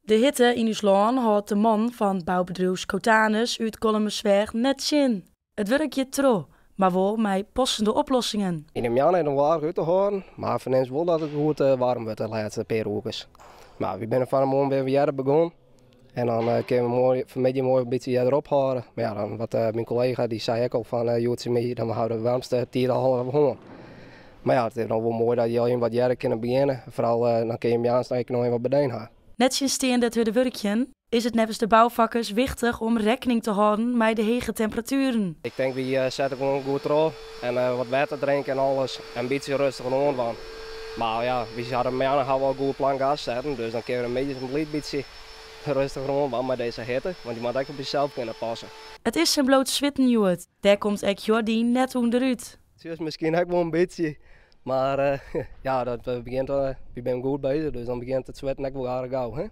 De hitte yn ús lân hâldt de man fan boubedriuw Schotanus út Kollumersweach net tsjin. It wurk giet troch, mar wol mei passende oplossingen. Yn de moarn is noch wol aardich út te hâlden, mar fernimst wol dat it goed waarm wurdt de lêste pear oerkes. Mar wy binne fan 'e moarn wer earder begûn en dan kinne we moai fanmiddei moai in bytsje earder ophâlde. Mar ja, dan wat myn kollega dy sei ek al fan hjoed tsjin my, dan hawwe we de waarmste tiid al hân. Mar ja, it is dan wol moai dat je al even wat earder kinne begjinne. Foaral dan kinne je moarns ek noch even wat bedien ha. Nettsjinsteande it hurde wurkjen is it neffens de boufakkers wichtich om rekkening te hâlden mei de hege temperatueren. Ik tink wy sette gewoan goed troch en wat wetter drinke en alles en in bytsje rêstich oan dwaan. Mar ja, wy hawwe moarn hawwe we al goed plan gas setten, dus dan kinne we de middeis in lyts bytsje rêstiger oan dwaan mei dizze hitte, want je moatte ek op jesels kinne passe. It is en bliuwt switten hjoed. Dêr komt ek Jordi net ûnderút. It is miskien ek wol in bytsje, mar ja, dat begjint, wy binne goed beuzich, dus dan begjint it switten ek wol aardich gau. Hè?